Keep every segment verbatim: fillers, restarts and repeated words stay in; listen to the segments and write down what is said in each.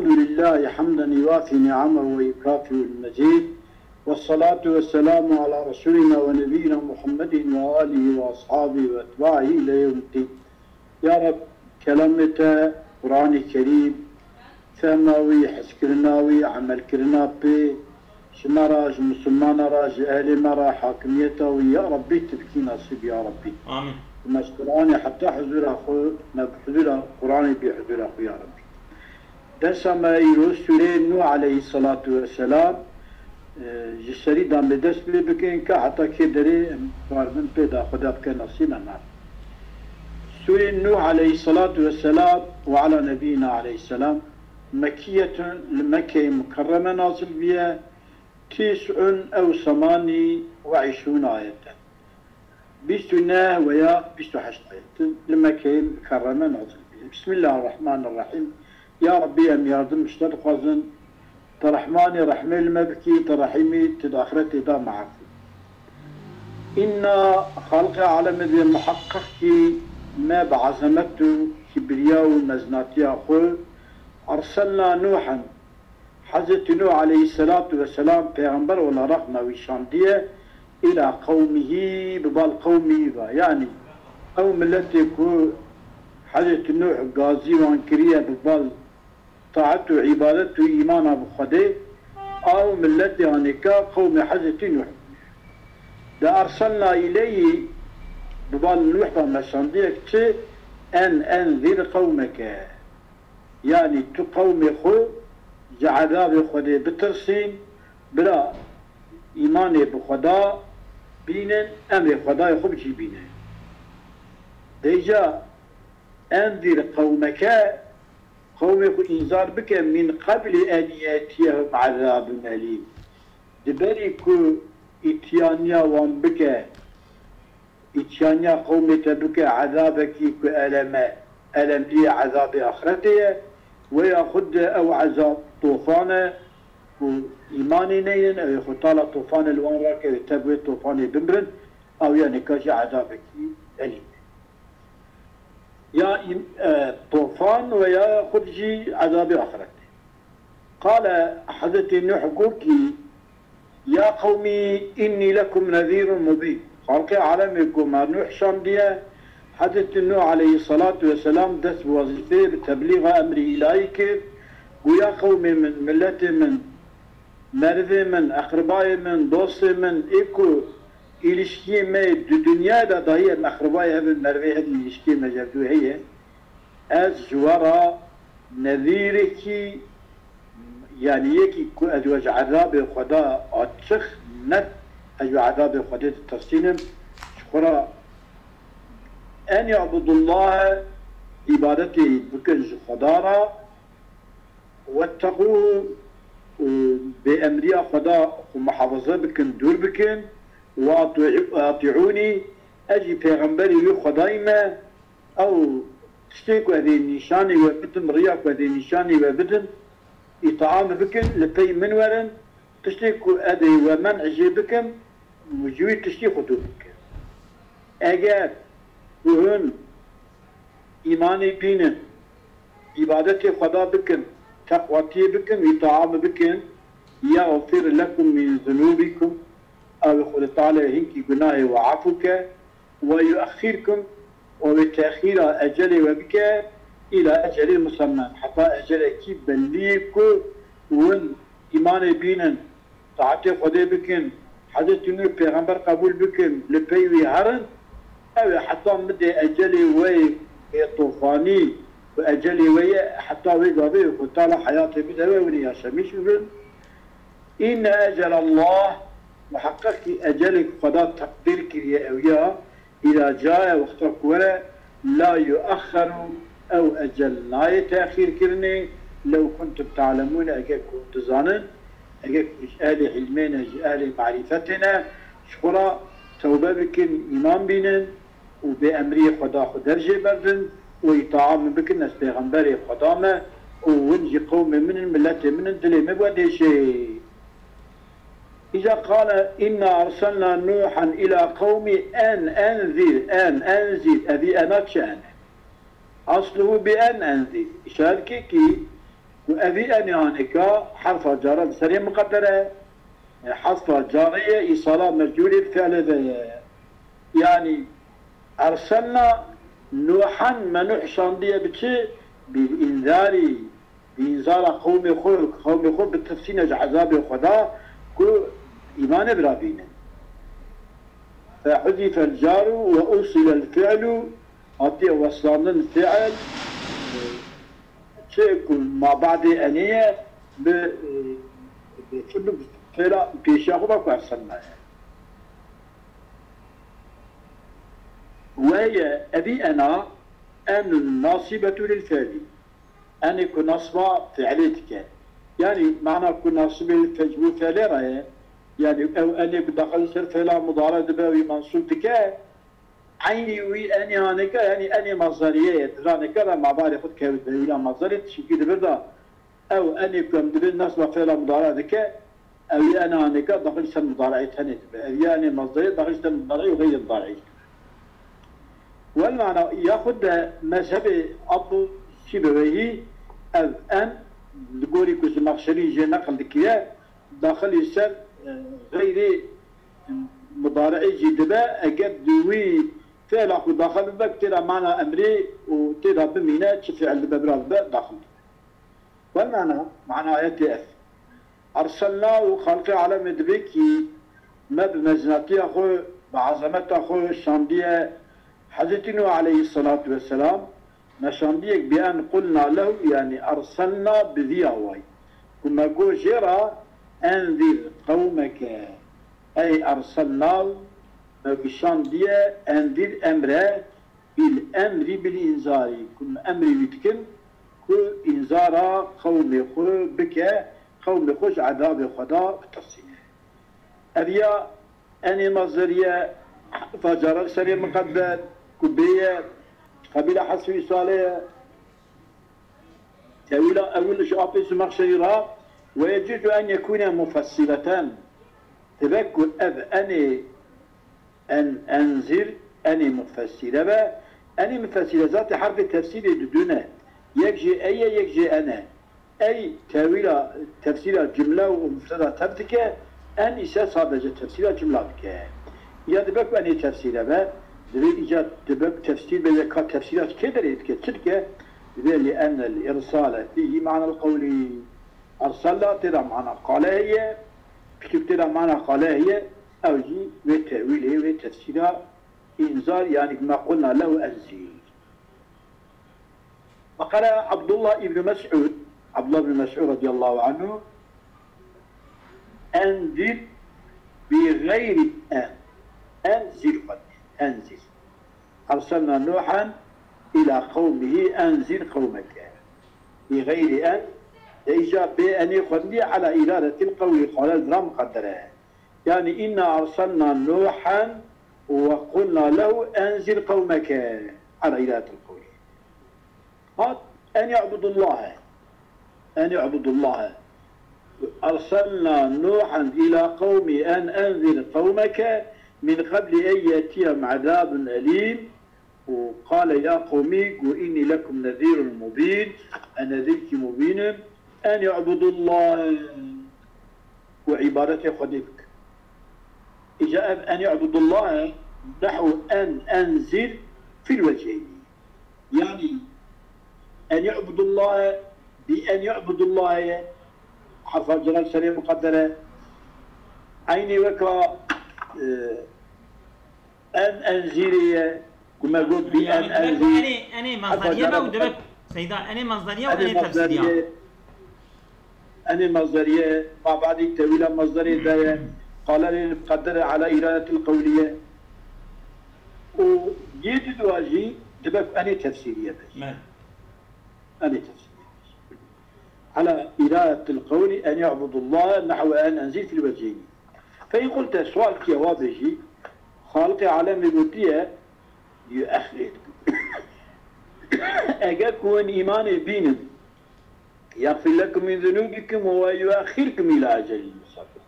الحمد لله حمدا يوافي نعمه ويكافئ المزيد، والصلاة والسلام على رسولنا ونبينا محمد وآله وأصحابه وأتباعه إلى يوم الدين. Ya Reb, kelamê te, Quranê Kerîm, fehma wî, hezkirina wî, emelkirina pê, ji me re, ji misilmana re, ji ehlê me re, hakimiyeta wî, ya Rebbî, tu bikî nasîb, ya Rebbî. Amîn. Me ji Quranê heta huzura xwe, me bi huzura Quranê bê huzura xwe, ya Rebbî. Dersa me îro sûreyê Nûh aleyhisselatu vesselam, e, ji serî da me dest pê bikin, ka heta kê derê em xwarin pê da Xweda bike nasîb me. Sûreyê Nûh aleyhisselatu vesselam ve ala nebîna aleyhisselam, Mekkiyetun, li Mekkeyê Mukerreme nazil biye, tis'un ew semanî ve îşrûn ayeten. Bîst û neh veya bîst û heşt ayet li Mekkeyê Mukerreme nazil bûye. Bismillahirrahmanirrahîm. Ya Rebbî, em yardim ji te dixwazin. Tu Rehmanî, rehmê li me bikî, tu Rehîmî, tu di axretê de me efû. Înna xalqê alemê dê, miheqeqkî me bi ezemet û kibriya û mezinatiya xwe erselna Nûhen, Hezretî Nûh aleyhisselatu vesselam pêxember olarak me wî şandiye, îla qewmihî, bi bal qewmihî ve. Yanî ew miletê ku Hezretî Nûh gazî wan kiriye bi bal taet û îbadet û îmana bi Xwedê, ew miletê anêka qewmê Hezretî Nûh. De erselna îleyhî, bi bal Nûh ve me şandiyek çi, en enzîr qewmeke. Yanî tu qewmê xwe ji ezabê Xwedê bitirsîn, bila îmanê bi Xweda bînin, emrê Xwedayê xwe bi cî bîne. Dêja enzîr qewmeke, qewmê xwe înzar bike, min qeblî en yetiyehum ezabun elîm. Di berî ku îtiyaniya wan bike, îtiyaniya qewmê te bike ezabekî ku eleme, elemliyê ezabê axretê ye, we ya xwe de ew ezab tofan e ku îmanê neynin, ew ê xwe tala tofanê li wan rakeve, tev wê tofanê bimirin, ew ya nika jî ezabekî elîm e. Ya îm-, e, tofan we ya xwe jî ezabê axretê. Qale, Hezretî Nuh got kî, Ya qewmî, înnî lekum nezîrun mubîn. Xalqê alemê ku me Nuh şandiye, Hezretî Nuh aleyhisselatu vesselam dest bi wezîfeyê, bi teblîxa emrî îlahî kir. Got, ya qewmê min, miletê min, merivê min, eqribayê min, dostê min, ê ku îlişkiyê me yê di dinyayê de dahî em eqribayê hev in, merivê hev in, îlişkiyê me ji hevdû heye. Ez ji we re nezîrekî, yanî yekî ku ez we ji ezabê Xweda açix, net, ez ji we ezabê Xwedê ditirsînim. Ji xwe re, en ya'budullahe, îbadetê bikin ji Xweda re, wetteqûhu, û bêemriya Xweda xwe muhafaza bikin, dûr bikin, we atî-, atîûnî, ez jî pêxemberê wî Xwedayî me, Ew tiştê ku ez ê nîşanî we bidim, riya ku ez ê nîşanî we bidim, îtaamî bikin, li pey min werin, tiştê ku ez ê we men'ê jê bikim, ji wî tiştî xwe dûr bikin. Eger ku hûn îmanê bînin, îbadetê Xweda bikin, teqwatiyê bikin, îtaamî bikin, yexfir lekum min zunûbikum, ew ê Xwedê Teala hinkî gunahê we efû ke, we yuexîrkum, û wê texîra ecelê we bike, îla ecelê musemmen, heta ecelekî bellî ku hûn îmanê bînin, taetê Xwedê bikin, Hezretî Nûh pêxember qebûl bikin, li pey wî herin, ew ê heta midê ecelê we yê tofanî ku ecelê we ye, heta wê gavê ku tala heyatê bide we, hûn ê yaşemîş bibin. Înne ecelallah, muheqeq kî ecelê ku Xweda teqdîr kiriye ew ya, îza cae, wexta ku were, la yuexxeru, ew ecel nayê texîrkirinê, lew kuntum ta'lemûn, eger ku hûn dizanin, eger ku ji ehlê îlmê ne, ji ehlê marîfetê ne, ji xwe re tewbe bikin, îman bînin, û bê emriyê Xweda xwe dercê berdin û îtaa min bikin, ez pêxemberê Xweda me û hûn jî qewmê min in, miletê min in, dilê me bi we dêşê. Îca qale, inna erselna Nûhen îla qewmî en enzîr, en enzîr, evî ena çi en e? Asluhu bi en enzîr. Îşaret kê kî Û evî enê hanêka herfa cara li serê miqedere, e, hezfa carê ye, îsala mecûrê fi'lê de ye. Yanî, erselna Nuhan, me Nuh şandiye bi çi? Bil înzarî, bi înzara qewmê xwe, qewmê xwe bi tirsîne ji ezabê Xweda ku îmanê bi rabînin. Fehuzifel caru ve usilel fi'lu, hatiye weslandin fi'l, çi ku mabadê enê ye, bi, bi, bi, bi fêla pêşiya xwe ve ku erselna ye. Ve ye, evî ena, en nasîbetu lil fi'lî. Enê ku nasba fi'lê dike. Yanî mana ku nasibê li tecrû fi'lê re ye. Yanî ew enê ku daxil ser fi'la mudare dibe wî mensûb dike. Eynî wî enê hanêka, yanî enê mazdariyê ye. Diranêka re mabarê xwe dikeve tewîla mazdarê, tişikî dibir da. Ew enê ku em dibê nasba fi'la mudare dike, ew ê enê hanêka daxil ser mudare'ê tenê dibe. Ev ya enê mazdariyê daxil ser mudare'ê û xeyrê mudare'ê dibe. Wel mana, yaxud de mezhebê Abu Sîbeweyhî ev en li gorî ku Zemaxşerî jê neqil dikire, daxilî ser, e, xeyrê mudare'ê jî dibe, eger di wî fi'la xwe daxil bibe, tê de mana emrê û tê de bimîne, çi fi'l dibe bira bibe, daxil dibe. Wel mana, mana ayetê ev. Erselna û Xaliqê alemê dibê kî me bi mezinatiya xwe, bi ezemeta xwe şandiye Hezretî Nuh aleyhisselatu vesselam, me şandiyek bi en qulna lehu, yanî erselna bi vî awayî. Ku me got jê re enzîr qewmeke, ey erselna, me bi şandiye enzîr emre, bil emrî bil înzarî, ku em emrî wî dikin ku înzara qewmê xwe bike, qewmê xwe ji ezabê Xweda bitirsîne. Ev ya enê mazeriye, facara li serê miqedder, ku bê ye, qebîla Hesû Îsalê ye. Tewîla ewil ji Apê Zemaxşerî re, "Ve yecuzu en yekûne mufessireten." Dibe ku ev enê en, enzîr, enê mufessîre be. Enê mufessîre zatê herfê tefsîrê di du ne. Yek jê ey ye, yek jê en e. Ey tewîla tefsîra cimle û mufreda tev dike, en îse sadece tefsîra cimla dike. Ya dibe ku enê tefsîre be, divê îca dibe ku tefsîr be, ya ka tefsîra kê derê dike, çi dike? Divê li ennel îrsale fîhî manel qewlî. Ersalna tê de mana qale heye, piçûk tê de mana qale heye, ew jî wê tewîlê, wê tefsîra înzar, yanî ma qulna lehu enzîr. Ve qala Abdullah ibn Mes'ud, Abdullah ibn Mes'ud radiyallahu anhu, enzîr bi gayri en, enzîr, enzîr. Ersalna Nuhan ila qewmihî enzîr qewmeke. Bi gayri en, de îca bê enê xwendiye ala îradetil qewlî, qale li vira miqedder e. Yanî, inna ersalna Nuhan ve qulna lehu enzîr qewmeke. Ala îradetil qewlî. Hat, en ya'budullahe. En ya'budullahe. Ersalna Nuhan ila qewmî en enzir qewmeke min qebli en yetiyem azabun elîm. Û qale ya qewmî, got, "Înnî lekum nezîrun mubîn." Ez nezîrkî mubîn im. En ya'budullahe. Û îbadetê Xwedê bikin. Îca ev en ya'budullahe nehwu en enzir fil weceyni. Yanî, en yu'budullahe, bi en yu'budullahe ye, herfa cerer serê muqedder e. Eynî weka, e, en enzîrê ye, ku me got bi en enzîr. Enê, enê mazdarî ye be û dibe, Seyda, enê mazdarî ye û enê tefsîrî ye. Enê mazdarî ye, ma badî tewîla mazdarê de ye, qalerê muqedder e ala îradetil qewlî ye. Û yê didwa jî dibe ku enê tefsîrî ye be. Enê tefsîrî ye be. Ala îradetil qewlî en yu'budullahe nehwe en enzîr fil weceyni. Fe in qulte, sual kiye wa bêjî, Xaliqê alemê gotiye, eger ku hûn îmanê bînin, yexfir lekum min zunûbikum ve yuexxirkum îlâ ecelin musagga.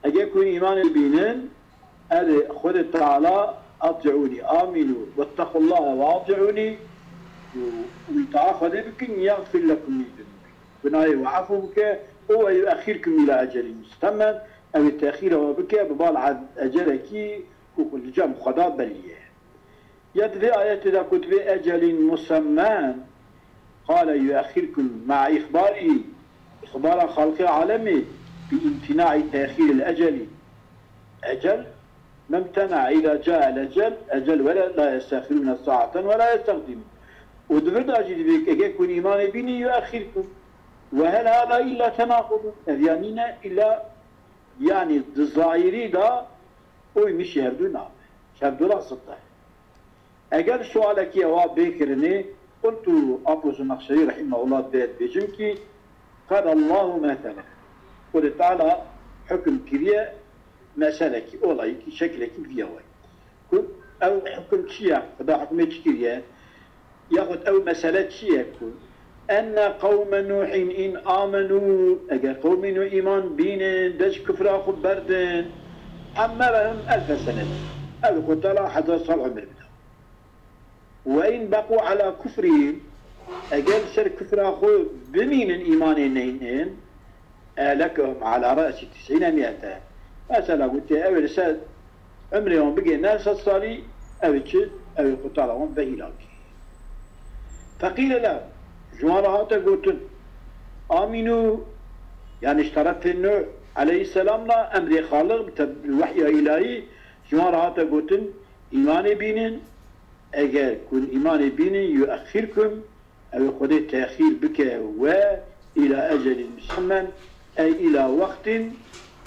Eger ku hûn îmanê bînin, erê Xwedê Teala, ati'ûnî, amînû, wettequllâhe ve ati'ûnî, û îtaa Xwedê bikin, yexfir lekum min zunûbikum. Gunahê we efû bike, û we yuexîrkum îla ecelin musemmen, ew ê texîra we bike bi bal ed-, ecelekî ku li cem xwe da bellî ye. Ya di vê ayetê de ku dibê ecelin musemmen, qale yuexîrkum ma'a îxbarî, îxbara xalqê alemê bi îmtinaî texîril ecelî. Ecel, memtena îla ca'el ecel, ecel wele la yestexirûne sa'eten wela yestexdîmûn. Û di vir de jî dibê, eke ku hûn îmanê bînin, yuexîrkum. Ve hel hada îlla tenaqudûn. Ev ya nîne îlla, yanî di zahirî de oy mişî hevdû nabe. Hevdû ra zid e. Eger sualekî ewa bê kirinê, qultu, Apo Zemaxşerî rahimehullah dibê ez bêjim kî, qad Allahu meselen. Xwedê Teala hukm kiriye meselekî, olayekî, şekilekî vî awayî. Ku ew hukm çi ye? Xweda hukmê çi kiriye? Yaxud ew mesele çi ye ku enne qewme Nuhîn in amenû, eger qewmê Nuh îman bînin, de ji kufra xwe berdin, emmerehum elfe senet. Ew Xwedê Teala hezar sal umir bida. Ve in beqû ala kufrihim, eger li ser kufra xwe bimînin, îmanê neynin, ehlekehum ala re'si tis'îne mi'ete. Mesela gotiye, ew ê li ser umrê wan bigê neh sed salî, ew ê çi? Ew ê Xwedê Teala wan ve hîlakî. Feqîle lehum, ji wan re hate gotin, amînû, yanî ji terefê Nuh aleyhisselam re emrê Xaliq, bi te-, bi wehya îlahî, ji wan re hate gotin, îmanê bînin, eger ku hûn îmanê bînin, yuexîrkum, ew ê Xwedê texîr bike we îla ecelin musemmen, ey îla wextin,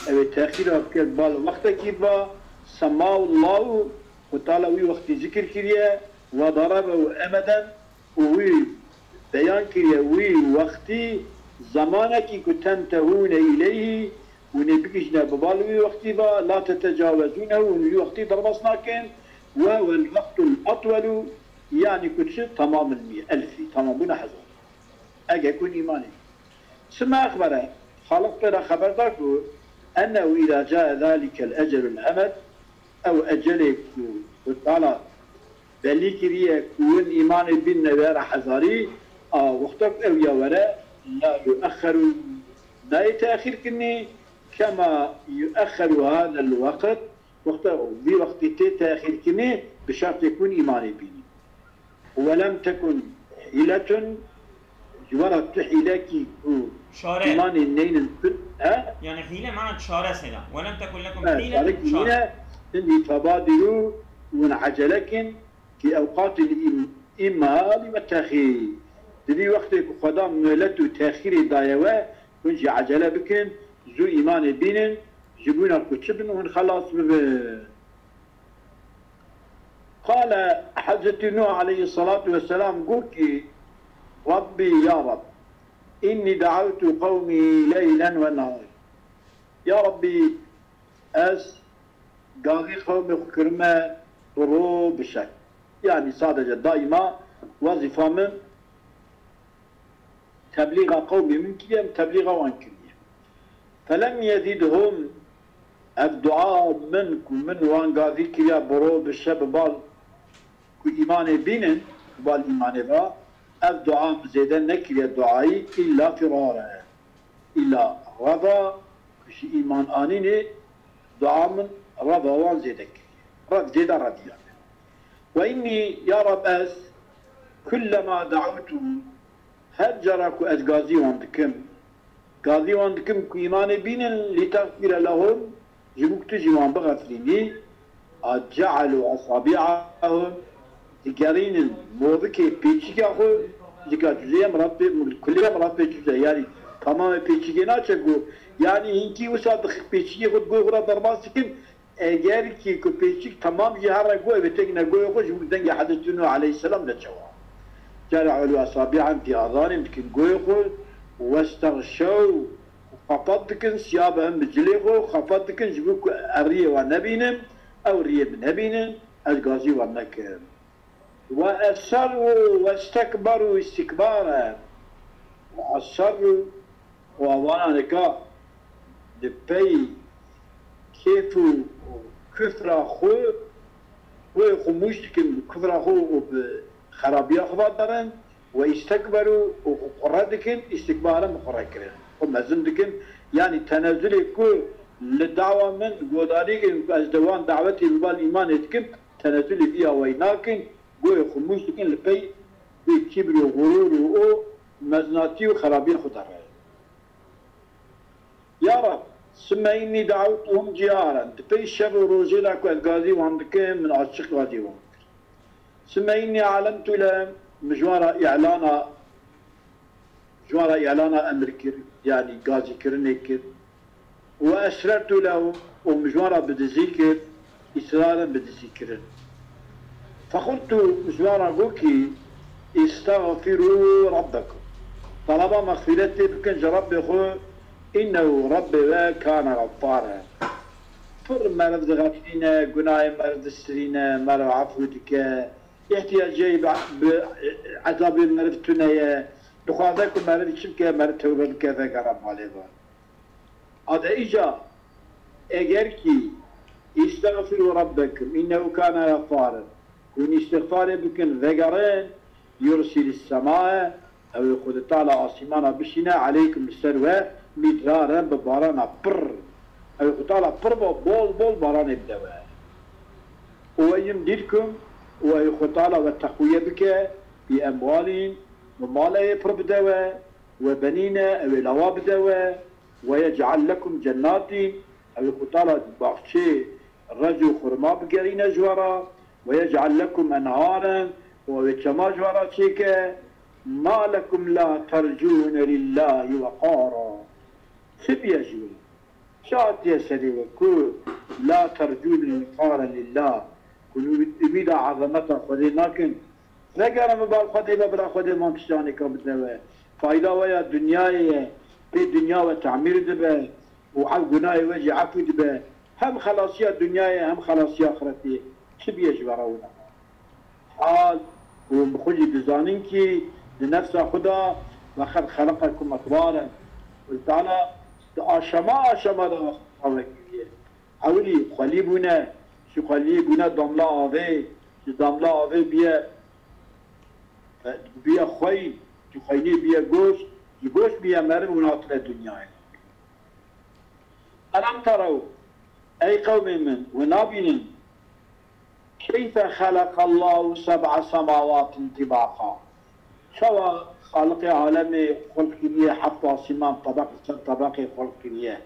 ew ê texîra bike bal wextekî va, semmahu Allahu, Xwedê Teala wî wextî zikir kiriye, ve darabehu emeden, û wî beyan kiriye wî wextî, zemanekî ku tentehûne îleyhî, hûn ê bigihîjine bi bal wî wextî va, la tetecawezûnehu, hûn wî wextî derbas nakin, ve huwel wextul etwelu, yanî ku çi? Temamil mî, elfî, tamambûna hezar. Ege ku hûn îmanê. Sime exbere, Xaliq pê re xeber da ku ennehu îza cae zalikel ecelul emed, ew ecelê ku Xwedê Teala belî kiriye ku hûn îmanê bînine wê re hezarî, a wexta ku ew ya were, la yuexxeru, nayê texîr kirinî, kema yuexxeru hadel weqt, wexta vî wextî tê texîr kirinî, bi şertê ku hûn îmanê bînin. Welem tekun hîletun, ji we re tu hîlekî ku Çare. Îmanê neynin tu, he? Yani hile mana çare seyda. Welem tekun lekum Evet, hîletun, çare. Yine, hindî febadîrû, hûn ecele kin, fî ewqatîl îm-, îmhali ve texîr. Di vî wextê ku Xweda muhlet û texîrê daye we, hûn jî ecele bikin, zû îmanê bînin, ji bûna ku çi bin, hûn xelas bibin. Qale Hezretî Nuh aleyhisselatu vesselam got ki, Rabbî, ya Rab, inni da'awtu qewmî leylen ve nehar. Ya Rabbî, ez gazî qewmê xwe kirime bi ro bi şev. Yanî sadece daîma wezîfa min teblîxa qewmê min kiriye, min teblîxa wan kiriye. Felem yezidhum, ev dua min ku min wan gazî kiriya bi ro bi şev bi bal ku îmanê bînin, bi bal îmanê ve, ev dua min zêde nekiriye duayî, îlla firare. Îlla reva ku ji îman anînê dua min reva wan zêde kiriye. Rev zêde reviya min. Ve innî, ya Rab, ez kullema da'awtuhum, her cara ku ez gazî wan dikim, gazî wan dikim ku îmanê bînin, lîtexfîre lehum, ji bo ku tu jî wan bixefirînî, a ce'elû esabi'ahum, digerînin movikê pêçîka xwe, dika cuzê ye mirad pê, kulê ye mirad pê cuzê, yanî tamamê pêçîkê naçe ku, yanî hinkî wisa dix-, pêçîkê xwe di goyê xwe re derbas dikin, eger kî ku pêçîk temam jî here go, ev ê têkine goyê xwe, ji bo dengê Hezretî Nuh aleyhisselam neçe wa. Ce'elû esabi'ahum fî azanîhim, dikin goyê xwe, westexşew, xefet dikin, siyabehum, bi cilê xwe xefet dikin, ji bo ku ez riyê wan nebînim, ew riyê min nebînin, ez gazî wan nekim. Ve eserrû westekberû îstîkbare. Ve eserrû, û wana nika li pey kêf û kufra xwe, xwe xamûş dikin, bi kufra xwe û bi xerabiya xwe ve derin. Ve istekberu, û xwe qure dikin, îstikbaran bi qure kirin. Xwe mezin dikin. Yanî tenezulê ku li dawa min godarî kirin ku ez de wan dawetê bi bal îmanê dikim, tenezulê vî awayî nakin, goyê xwe mûz dikin li pey vê kîbir û xurûr û o mezinatî û xerabiyê xwe de re. Ya Rab, sümme innî da'awtuhum ciharen. Di pey şev û rojê de ku ez gazî wan dikim, min açiq gazî wan kir. Sümme innî a'lentu lehum, min ji wan re îlana, ji wan re îlana emir kir, yanî gazîkirinê kir. Ve esrertu lehum, û min ji wan re bi dizî kir, îsraren bi dizîkirin. Fequltu, ji wan re gotî, "Îstexfirû Rabbekum." Teleba mexfîretê bikin ji Rebbê xwe, "Înnehu", Rebbê we, "kâne xeffâre." Pir meriv dixemîne, gunahê meriv distirîne, meriv efû dike, îhtiyacê bi, bi ezabê meriv tune ye, dixwaze ku meriv çi bike, meriv tewbe bike, vegere malê ve. Ade îca, eger kî, "Îstexfirû Rabbekum, înnehu kâne xeffâren." Hûn îstixfarê bikin, vegerin, "yursilîs semâe", ew ê Xwedê Teala asîmana bişîne, "eleykum", li ser we, "midraren", bi barana pir. Ew ê Xwedê Teala pir bo-, bol bol baranê bide we. "Û we yumdîdkum", û ew ê Xwedê Teala we teqwiye bike, "bi emwalîn", bi maleyê pir bide we, "we benîne", ew ê lawa bide we, "we yec'al lekum cennatîn", ew ê Xwedê Teala baxçê rec û xurma bigerîne ji we re, "we yec'al lekum enharen", û ew ê çema ji we re çêke, "ma lekum la tercûne lillâhi weqâra." Çi biye ji we? Çi hatiye serê we ku "la tercûne weqâra lillâh", ku ûmîda ezameta Xwedê nakin? Vegerin bi bal Xwedê ve, bila Xwedê van tiştanêka bide we. Fayda we ya dinyayê ye, pê dinya we temîr dibe û ev gunahê we jî efû dibe. Hem xelasiya dinyayê hem xelasiya axretê. Çi biye ji we re wina? Hal û bi xwe jî dizanin kî di nefsa xwe de "ve qed xeleqekum etwaren". Xwedê Teala di aşama aşama de we xelq kiriye. Ewilî xwelî bûne, ji xweliyê bûne damla avê, ji damla avê biye, biye xwey, ji xweynê biye goşt, ji goşt biye meriv û hatine dinyayê. Elem terew, ey qewmê min, we nabînin, keyfe xeleqallahu seb'a semawatin tibaqa. Çawa Xaliqê alemê xulq kiriye, heft asîman tebeq li ser tebeqê xulq kiriye?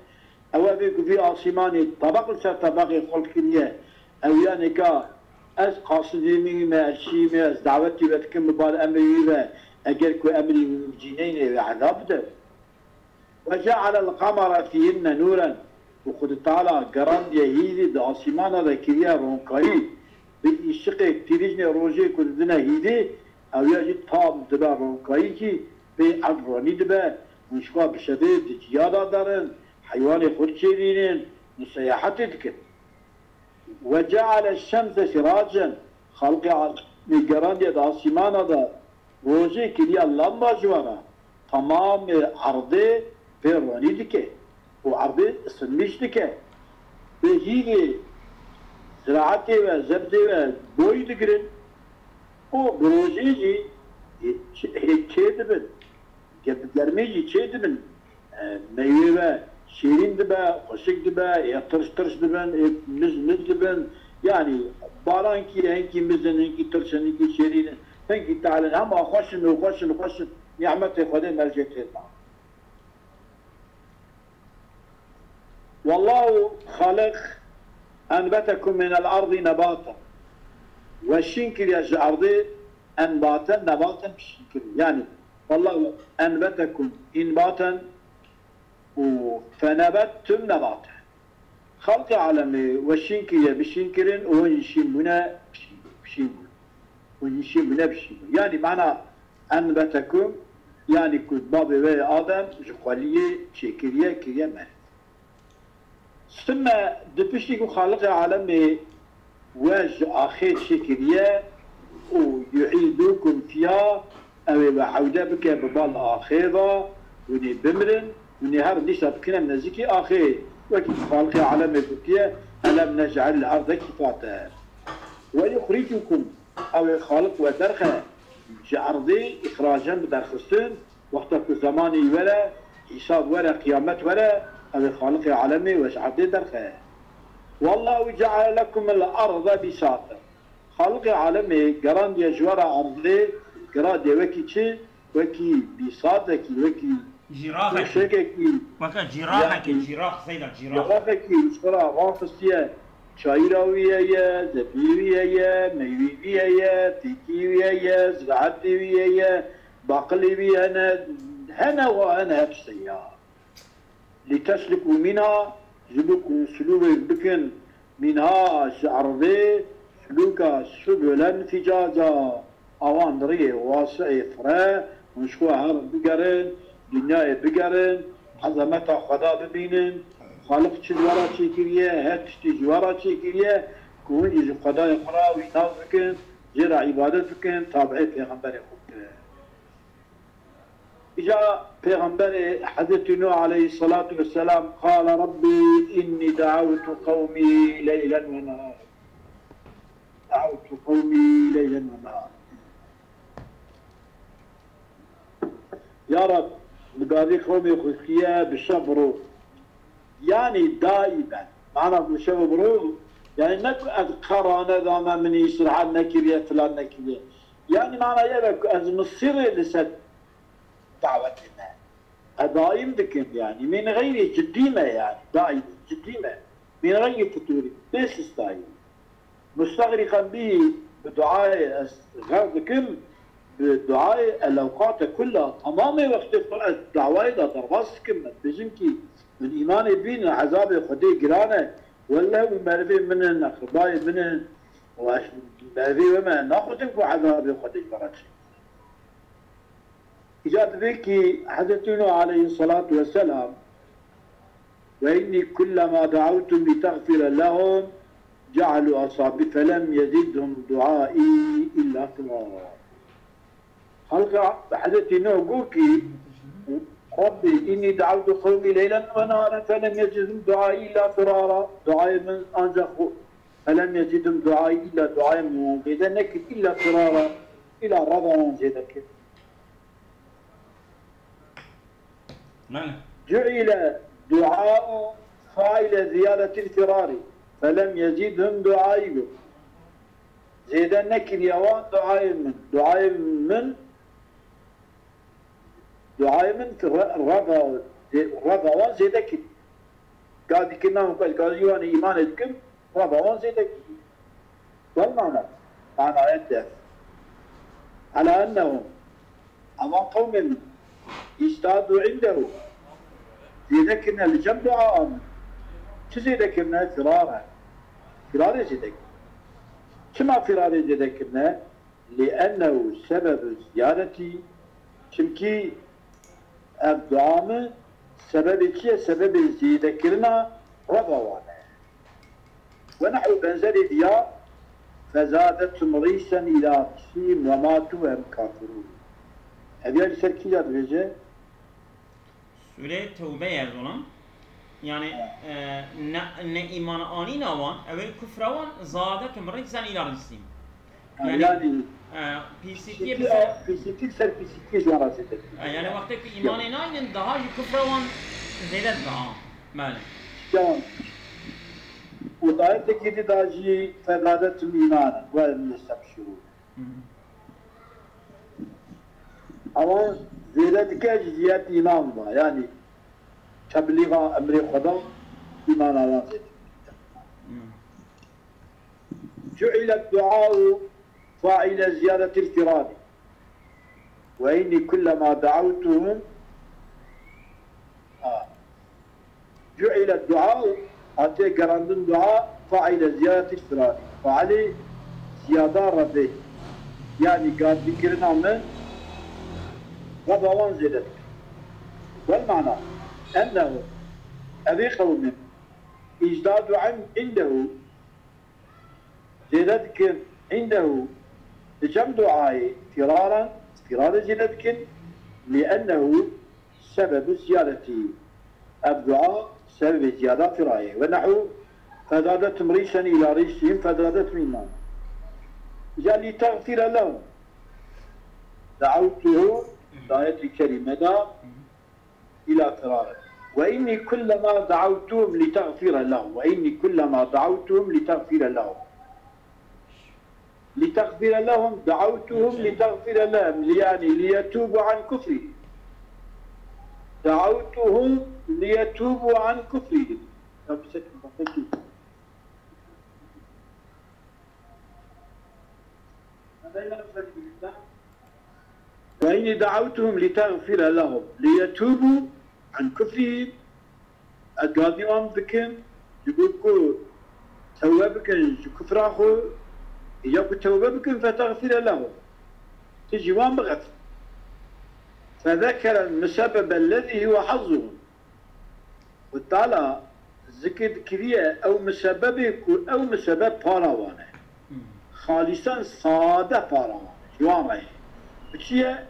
Ew e bê ku vî asîmanê tebeq li ser tebeqê xulq kiriye, ew yanê ka ez qasidê min wî me, ez çiyê me, ez dawetî we dikim bi bal emrê wî ve, eger ku emrê wî min cî neyne, wê ezab bide. "Ve ce'alel qamera fîhinne nûren", û Xwedê Teala gerandiye hîvî di asîmana de kiriye ronkayî, bi îşiqê tîrîjnê rojê ku didine hîvî, ew ya jî tam dibe ronkayî kî pê erd ronî dibe, hûn ji xwe bi şevê di ciya de derin, heywanê xwe diçêrînin, hûn seyahetê dikin. "Ve ceale şemse siracen", Xalqê alemê gerandiye di asîmana de, rojê kiriye lamba ji we re, temamê erdê pê ronî dike û erdê sinmîş dike. Bi hîvê ziraetê ve, zebdê ve boy digirin û bi rojê jî hê çê, hê çê dibin. Ge-, bi germê jî çê dibin. E, meyvê ve şêrîn dibe, xweşik dibe, ê tirş tirş dibin, ê miz miz dibin. Yanî baran kî hinkî miz in, hinkî tirş in, hinkî şêrîn in, hinkî tehl in. Hema xweş in û xweş in, xweş in. Nîmetê Xwedê mercê tê da. Wallahu xaliq enbetekum minel erdî nebaten. We şîn kiriye ji erdê enbaten, nebaten şîn kiriye. Yanî, wallahu enbetekum înbaten û fenebettum nebaten. Xalqê alemê we şîn kiriye, bi şîn kirin û hûn jî şîn bûne, bi şîn, bi şîn bûn. Hûn jî şîn bûne, bi şîn bûn. Yanî mana enbetekum, yanî ku babê we yê Adem ji xweliyê çêkiriye, kiriye meriv. Sümme di piştî ku Xaliqê alemê we ji axê çêkiriye û yu'îdukum fiha, ew ê we ewde bike bi bal axê ve, hûn ê bimirin, hûn ê herin dîsa bikine nêzîkî axê, wekî ku Xaliqê alemê gotiye, "Elem nec'alil erde kifate." "Ve yuxricukum", ew ê Xaliq we derxe Ji erdê îxracen bi derxistin, wexta ku zemanê were, hîsab were, qiyamet were, ew ê Xaliqê alemê we ji erdê derxe. Wallahu ceale lekumul arda bisata. Xaliqê alemê gerandiye ji we re erdê, girandiye wekî çi? Wekî bîsatekî, wekî Cîraxekî. Tûşekekî. Weke cîraxekî, yanî, cîrax, seyda cîrax. Cîraxekî ji xwe re raxistiye. Çayîra wî heye, zebî wî heye, meyvî wî heye, tîkî wî heye, ziraetê wî heye, baqilê wî hene, hene wa hene hepse ya. Lîteslikû mînha, ji bo ku silûkê bikin, mînha ji erdê, silûka subûlen ficaca, awan di riyê wasi'ê fire, hûn ji xwe herin bigerin, dinyayê bigerin, ezemeta Xweda bibînin, Xaliq çi ji we re çêkiriye, her tiştî ji we re çêkiriye, ku hûn jî ji Xwedayê xwe re wî nas bikin, jê re îbadet bikin, tabi'ê pêxemberê xwe bikin. Îca Pêxemberê Hezretî Nuh aleyhisselatu vesselam, "Qale Rabbi inni da'awtu qewmî leylen ve nehara. Da'awtu qewmî leylen ve nehara." Ya Rab, bi gavê qewmê xwe xiye bi şev û roj. Yanî daîmen. Mana ku şev û roj, yanî ne ku ez qera nedame, min îstirahet nekiriye, filan nekiriye. Yanî mana ye ku ez misirê li ser dawetê me. Ez daîm dikim yanî. Min xeyrî cidî me yanî. Daîm cidî me. Min xeyrî fiturî. Bê sistayî. Mustexrîqen bî bi duayê ez xerq dikim, bi duayê elewqate kulla, temamê wextê xwe ez dawayê de derbas dikim. Ez dibêjim kî min îmanê bîn, ezabê Xwedê giran e. Welle û merivê min in, eqribayê min in. Û ez merivê we me naxwazim ku ezabê Xwedê ji me re çê. Îca dibê kî Hezretî Nuh aleyhisselatu vesselam, "Ve inni kullema da'awtum li teğfire lehum ce'alu asabi felem yezidhum duai illa firara." Xalqa Hezretî Nuh got kî, "Rabbi inni da'awtu qewmi leylen ve neharen felem yezidhum duai illa firara." Duayê min ancak bu. "Felem yezidhum duai illa", duayê min wan zêde nekir, "illa firara", îla reva wan zêde kir. Bele. Cu'ile du'a'u fa'ile ziyadetil firari. Felem yezidhum du'ai got. Zêde nekiriye wan duayê min. Duayê min, duayê min re-, reva, zê-, reva wan zêde kir. Gadî kirina min ku ez gazî wan îmanê dikim, reva wan zêde kir. Wal mana, manaya dest. Ala ennehum, evan qewmê min, îstadu indehu, zêde kirine li cem dua min. Çi zêde kirine? Firare. Firarê zêde kirine. Çima firarê zêde kirine? Li ennehu sebebu ziyaretî, çimkî ev dua min sebebê çi ye? Sebebê zêdekirina reva wan e. Ve nehu benzerê diya, fezadethum rîsen îla rîsîm ve matu ve hum kafirûn. Ev ya li ser kî ya dibêje? Sûreyê Tewbe ye, zolam. Yani, e, ne, ne îman anîna wan, ew ê kufra wan, zade tum ricsen îla ricsim. Ha, yani, yani, e, pîsîtiyê pîsîtiya, bi ser pîsîtî ser pîsîtiyê ji wan re zêde. E, yani, wextê ku îmanê naynin, daha jî kufra wan zêde dibe, ha. Belê. Ya, û dayetekî di da jî fezade tum îmanen, ve hum yestebşirûn. Ewan zêde dike ji ziyadî îman ve, yanî teblîxa emrê Xweda, îmana wan zêde dike. Cu'ilet du'a'u fa'ile ziyadetil firari. Ve inni kullema da'awtuhum, ha. Cu'ile dua, hatiye gerandin dua, faile ziyadetî firarî. Failê ziyada revê. Yanî gazîkirina min reva wan zêde dike. Wel mana, ennehu, evê qewmê min, îzdadu em indehu, zêde dikin, indehu, di cem duayê firaran, firarê zêde dikin, li ennehu sebebu ziyadetî. Ev dua sebebê ziyada firayê. Ve nehu fezadetum rîsen îla rîsîm fezadetum îman. Ya li teğfire lehum. دعوتهم, di ayetê kerîme de, ila firare. وإني كلما دعوتهم لتغفر لهم, وإني كلما دعوتهم لتغفر لهم. لتغفر لهم, دعوتهم لتغفر لهم, yani ليتوبوا عن كفرهم. دعوتهم ليتوبوا عن كفرهم. وإني دعوتهم لتغفر لهم ليتوبوا عن كفرهم. Ez gazî wan dikim, ji bo ku tewbe bikin ji kufra xwe, ya ku tewbe bikin, فتغفر لهم. Tu ji wan bixef. فذكر المسبب الذي هو حظهم. Xwedê Teala zikir dikiriye ew misebebê ku ew misebeb para wan e. Xalîsen sade para wan e. Ji wan re ye. Bi çi ye?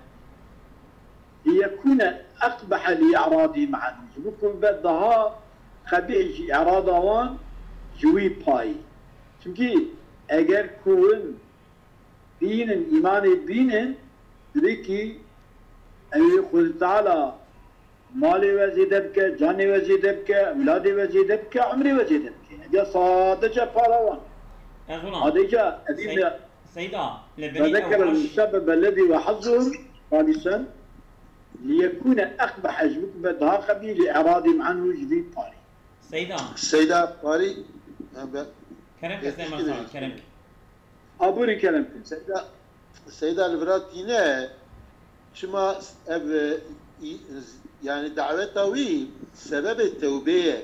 ليكون أقبح لإعراضهم عنه. Ji bo ku bibe daha qebîh ji îrada wan ji wî payî. Çimkî eger ku hûn bînin, îmanê bînin, divê kî ew ê Xwedê Teala malê we zêde bike, canê we zêde bike, ewladê we zêde bike, umrê we zêde bike. Ev ya sadece para wan. Erdogan, Adêca evî Sey-, me Seyda, li berî ew فذكر baş المسبب الذي وحظهم خالصا ليكون أقبح, ji bo ku be daha qebîh لإعراضهم عنه, ji vî parî. Seyda. Seyda parî, e, be-, Kerem ke, Seyma, kerem ke. Aborî kerem ke. Seyda, Seyda li vira tîne, çima ev, e, î-, yani daweta wî sebebê tewbê ye.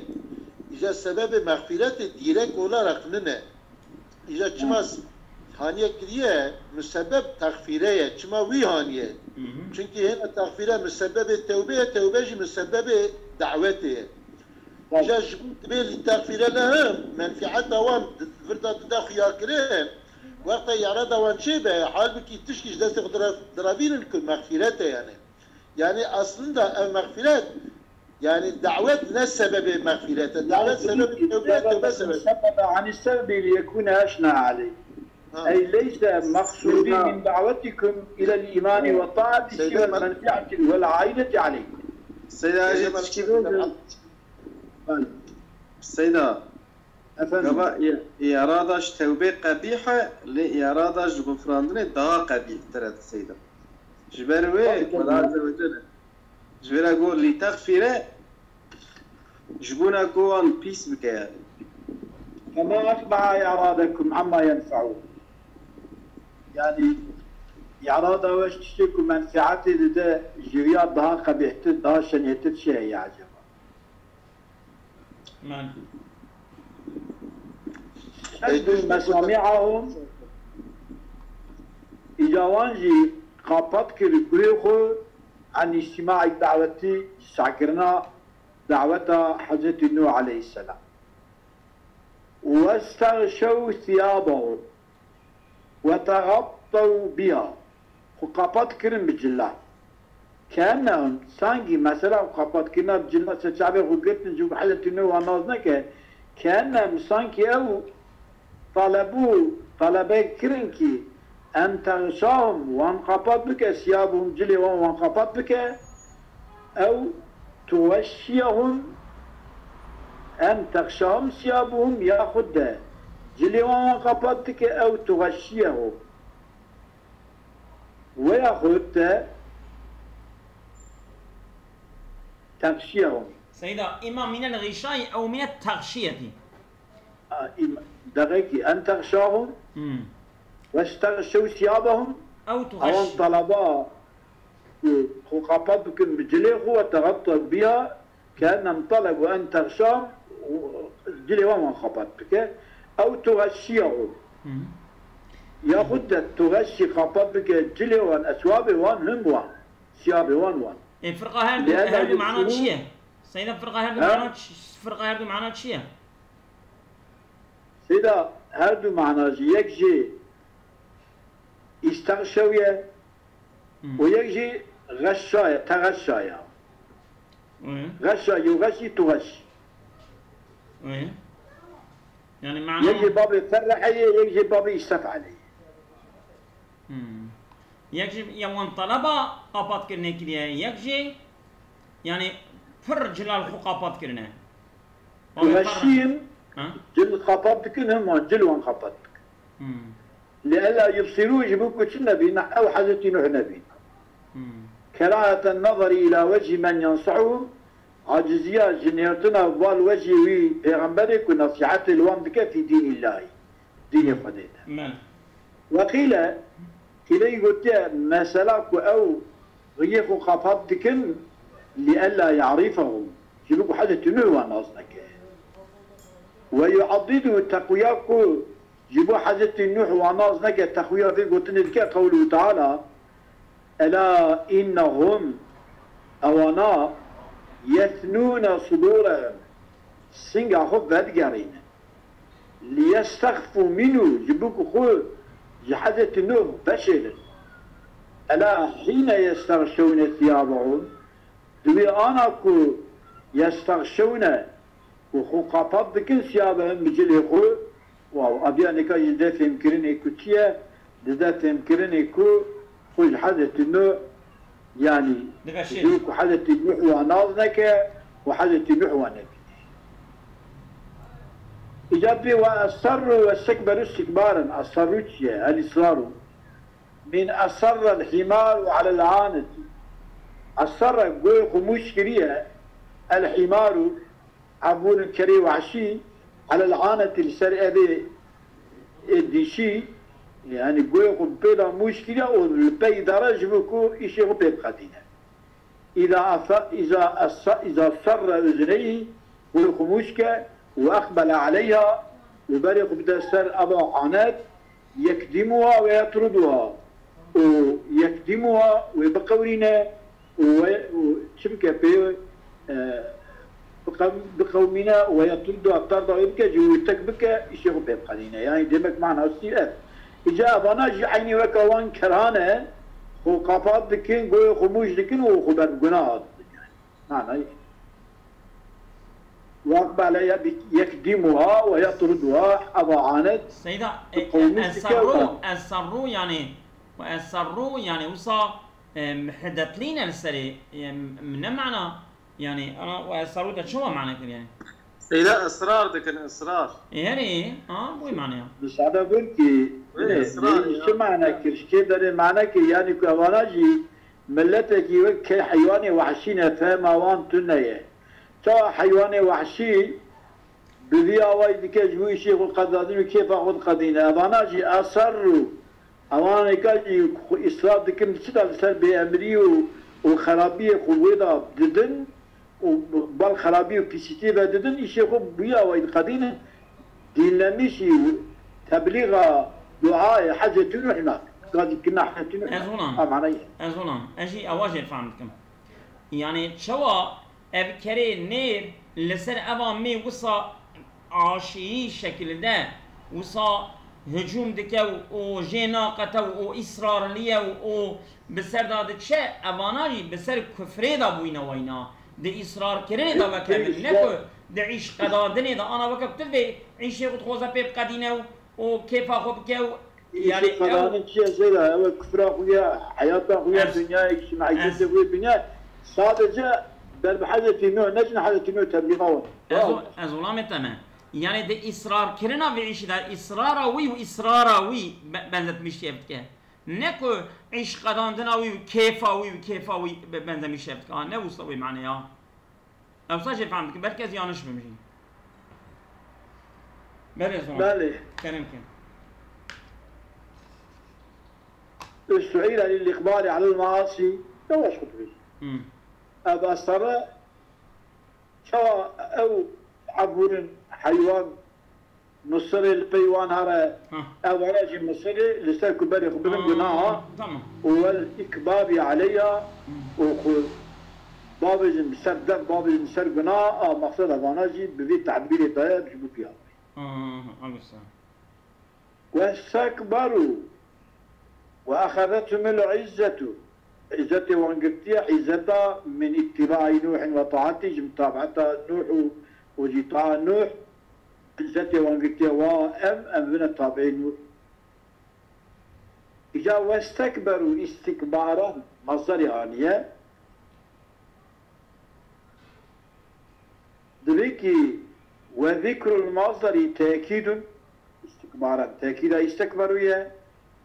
Îja sebebê mexfîretê dîrek olarak nine. Îja çima s-, haniye kiriye, musebeb texfîre ye. Çima wî haniye? Hı hı. Çunkî hêna texfîre musebebê tewbê ye, tewbe jî musebebê dawetê ye. Îja ji bo divê lîtexfîre lehum, menfîeta wan di-, vir de dide xuyakirin, wexta îrada wan çêbe, halbikî tişkî ji destê xwe dire-, direvînin ku mexfîret e yani. Yani aslında ev mexfîret, yani dawet ne sebebê mexfîret e. Dawet sebebê tewbe ye, tewbe sebebê. سبب عن السبب ليكون أشنع عليه. Ha. أي ليس مقصودي من دعوتكم إلى الإيمان والطاعة سوى المنفعة والعائدة عليكم. Seyda, ez ê tişkî bêjim. Seyda, Efendim? Gava î-, îrada ji tewbê qebîh e, lê îrada ji xufrandinê daha qebîhtir e, Seyda. Ji ber wê Tabii, tabii. Xweda Azze ve Celle ji vê re got, "Lîtexfîre", ji bona ku wan pîs bike yani. فما أقبح إعراضكم عما ينفعون. Yani, îrada we ji tiştê ku menfeetê dide, ji wî ya daha qebîhtir, daha şenêtir çi heye acaba? Man. سدوا مسامعهم, îca wan jî qapat kir guhê xwe, عن استماع الدعوة, sahkirina daweta Hezretî Nûh aleyhisselam. واستغشوا ثيابهم وتغطوا بها. Xwe qapat kirin bi cila. Keennehum, sankî mesela xwe qapat kirina bi cila, ser çavê xwe girtin, ji bo Hezretî Nûh wan nas neke. Keennehum, sankî ew talebû, talebe kirin kî en texşahum, wan qapat bike, siyabuhum, cilê wan, wan qapat bike, ew tuxeşşiyehum, en texşahum siyabuhum, yaxud de cilê wan, wan qapat bike, ew tuxeşşiyehum. Ve yaxud de texşiyehum. Seyda, îma mîne li xîşayî ew mîne texşiyetî. A, îm-, dexekî, en texşahum, Hmm. Ve stexşew siyabehum, Ew tu ewan xeşî. Talaba, e, xwe qapat bikin bi cilê xwe, ve tegatta biha, kenem talebu en texşahum, cilê wan wan qapat bike. Ew tuxeşşiyehum. Hı. Yaxud de tuxeşşî qapat bike cilê wan, eswabê wan him wan, siyabê wan wan. Ê, firqa her du, Lîennehu her du mana çi ye? Seyda, firqa her du Ha? mana çi, firqa her du mana çi ye? Seyda, her du mana jî, yek jî îstexşew ye, Hı. û yek jî xeşşa ye, texeşşa ye. Hı. Xeşşa, yuxeşşî, tuxeşşî. Hı. Yani mana Yek jî babê ferrehe ye, yek jî babê îstef'ele ye. Hı. Yek jî ya wan teleba qapat kirinê kiriye, yek jî, yanî, pir cila li xwe qapat kirine. Ku meşîn cil qapat dikin, him wan cil wan qapat dikin. Hmm. Li ela yubsirû, ji bo ku çi nebîne, ew Hezretî Nuh nebîne. Hmm. Keraheten nazarî ila wecî men yensihu, aciziya ji nêrtina val wecî wî pêxemberê ku nesîhetê li wan dike fî dînîllahî, dînê Xwedê de. Weqîle, kîleyî gotiye, mesela ku ew riyê xwe qapat dikin, li ela yarîfehum, ji bo ku Hezretî Nuh wan nas neke. Ve yuaddidu, teqwiya ku ji bo Hezretî Nuh wan nas neke, teqwiya vê gotinê dike, qewluhu teala, ela innehum, ewana, yethnûne sudûrehum, singa xwe vedigerîne. Liyestexfû minhu, ji bo ku xwe ji Hezretî Nuh veşêlin. Ela hîne yestexşewne siyabehum, di wê ana ku yestexşewne, ku xwe qapat dikin, siyabehum, bi cilê xwe, waw, aviya nika jî dide fêmkirinê ku çi ye, dide fêmkirinê ku xwe ji Hezretî Nuh, yanî, ji bo ku Hezretî Nuh wan nas neke û Hezretî Nuh wan nebîne. Îca dibê ve esserru ve stekberu stikbaran. Esserru çi ye? El israru. Min esserre el himaru alel aneti. Esserre, goyê xwe mûş kiriye, el himaru, ebûn kerê wehşî, alel aneti, li ser evê ê dişî, yanî goyê xwe pê de mûş kiriye û li pey dere ji bo ku îşê xwe pê biqedîne. Îza asa-, îza asa-, îza serre uzneyhî, wê xwe mûş ke, û eqbele aleyha, û berê xwe bide ser eva anet, yekdîmuha ve yetruduha, û yekdîmuha, wê biqewrîne, û we, û çi bike pê, e, biqew-, biqewmîne, ve yetruduha, terda wê bike, ji wê tek bike, îşê xwe pê biqedîne. Yanî demek mana wî ev. Îca evana jî eynî weke wan keran e, xwe qapat dikin, goyê xwe mûş dikin û xwe ber bi gunah didin yani. Manayê. Waqbele yek dîmuha ve yetruduha, eva anet. Seyda, e, e, esarru, esarru yani, ve esarru yani wisa, e, hidetlîne li serê, e, ne mana, yani, ana, ve esarru te çawa mana kir yani? Seyda, israr dikin, israr. E, herê, ha, bu mana ya. Misade bir ki, Wê, e, israr ya. Çi mana kir, şikê derê mana kir, yani ku evana jî, Miletekî wek key heywanê wehşî ne, fehma wan tune ye. Çawa heywanê wehşî bi vî awayî dike, ji bo îşê xwe qedadin û kêfa xwe diqedîne. Evana jî eserrû, ewanêka jî xwe îsraf dikin, çi da li ser bêemrî û, û xerabiyê xwe wê de didin, û bal xerabî û pîsîtiyê ve didin, îşê xwe bi wî awayî diqedînin, dînlemîşî û teblîxa duayê Hezretî Nuh nakin. Gazî kina Hezretî Nuh nakin. Ez ona, ez ona, ez jî ewa jê fehm dikim. Yanî çawa ev kerê nêr li ser eva mê wisa aşiyî şekilde wisa hicûm dike û, û jê naqete û, û îsrarlî ye û, û bi ser de diçe, evana jî bi ser kufrê de bûyne weyna. Di îsrarkirinê de weke min, ne ku di îşqedandinê de, ana weke tu vê îşê xwe dixwaze pê biqedîne û, û kêfa xwe bike û, yanî, ew Îşqedanin çi ye Zehra? Ew e kufra xwe ya, heyata xwe ya, dinyayê, ictimaiyetê xwe ya, dinya sadece ber bi Hezretî Nuh, ne jin Hezretî Nuh teblîxa wan. Ez, ez olamê te me. Yanî di îsrarkirina vê îşî de, îsrara wî û îsrara wî be-, benzetmiştiye dike. Ne ku îşqedandina wî û kêfa wî û kêfa wî be-, benzemiştiye dike. Ha, ne wisa wê maneya. Ewsa jê fehm dike, belkî ez yanlış bim jî. Belê, zona. Belê. Kerem ke. Ustu'île lil îqbalî alel maasî. Yavaş xwe dibêjî. Hmm. Ev esere Çawa ew ebûrin heywan misirê li pey wan here, ev here jî misirê li ser ku berê xwe bidin gunaha û wel îkbabî aleyha û xwe bavêjin bi ser dev, bavêjin bi ser gunaha, a mexseda vana jî bi vî tebîrê daye ji bo piya. Westekberu ve exezethumul izzetu. Îzzetê wan girtiye, îzzeta min îttibaî Nûhin ve taatî, ji mutabeeta Nûh û, û jî taa Nûh. Îzzetê wan girtiye, wa em, em bibine tabeê Nûh. Îca westekberû îstikbaran masderê aniye. Divê kî we zikrul masderî tekîdun, îstikbaran tekîda îstekberû ye,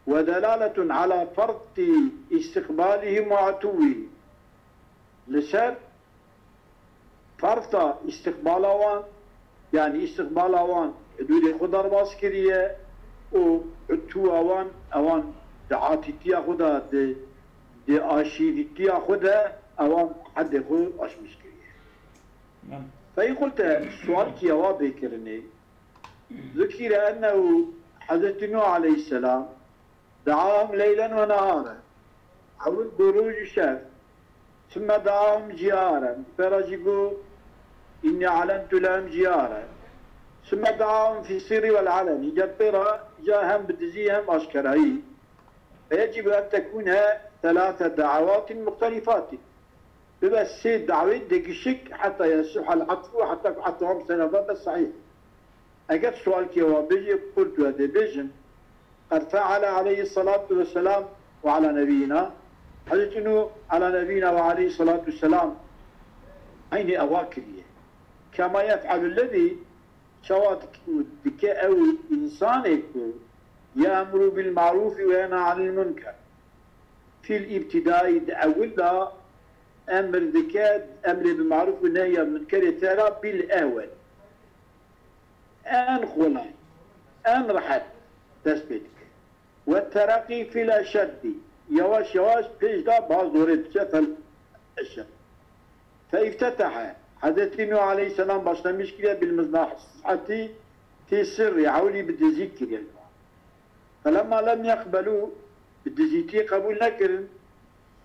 we delaletun ala fertî îstikbalihim we atûwî. Li ser ferta îstiqbala wan, yanî îstiqbala wan hidûdê xwe derbas kiriye û hidûa wan, ewan di atîtiya xwe de, di, di aşîrîtiya xwe de ewan hedê xwe aşmîş kiriye. Belê. Feyê xulte sualkî ewa bê kirinê. Zukîre ennehu Hezretî Nuh aleyhisselam دعاهم ليلا ونهارا. Ewil got roj û şev. ثم دعاهم جهارا. Pêra jî got إني أعلنت لهم جهارا. ثم دعاهم في السر والعلن. Îca pêra, îca hem bi dizî hem aşkerayî. فيجب أن تكون ثلاث دعوات مختلفات. Bibe sê dawê degişik, حتى يصح العطف، heta ku etfa wan bi ser hev be sehîh. Eger sualkê wa bêjî, قلت, ez dê bêjim, قد فعل عليه الصلاة والسلام وعلى نبينا. Hezretî Nûh ala nebîna ve aleyhî salatu selam eynî ewa kiriye. كما يفعل الذي, çawa dik-, dike ew însanê ku يأمر بالمعروف وينهى عن المنكر. Fîl îbtidayî di ewil de emir dike, emrê bi marûf û nehya munkerê te re bil ehwen. En xolay, en rehet dest pê dike. Ve tereqî fîl eşeddî. Yavaş yavaş pêş de ba zorê diçe fel eşed. Fe îftetehe. Hezretî Nuh aleyhisselam başlamış kiriye bil mizaheti fî sirrî. Ewlî bi dizî kiriye. فلما لم يقبلوا, bi dizîtî qebûl nekirin,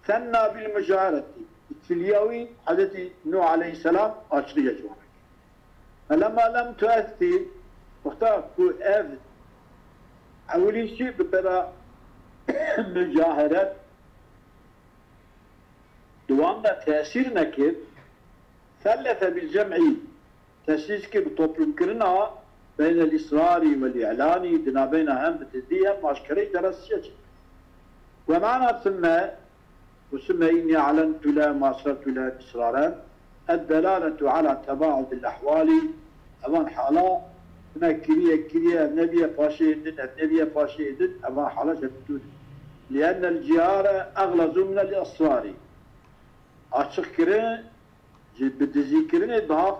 ثنى بالمجاهرة, îtfiliya wî Hezretî Nuh aleyhisselam açiqî ji wan kir. فلما لم تؤثر, wexta ku ev ewilî jî bi pera mucaheret di wan de tesîr nekir, ثلث بالجمع, tesîs kir bi toplumkirina بين الإصرار والإعلان, di navbeyna hem bi dizî hem aşkereyî de re siye çêkir. ومعنى ثم, û ثم إني أعلنت لهم وأسررت لهم إسرارا الدلالة على تباعد الأحوال. Evan hala me kiriye, kiriye, ev nebiye paşê din, ev nebiye paşê din, evan hala ji hevdû din. لأن الجهار أغلظ من الإصرار. Açiqkirin ji bi dizîkirinê daha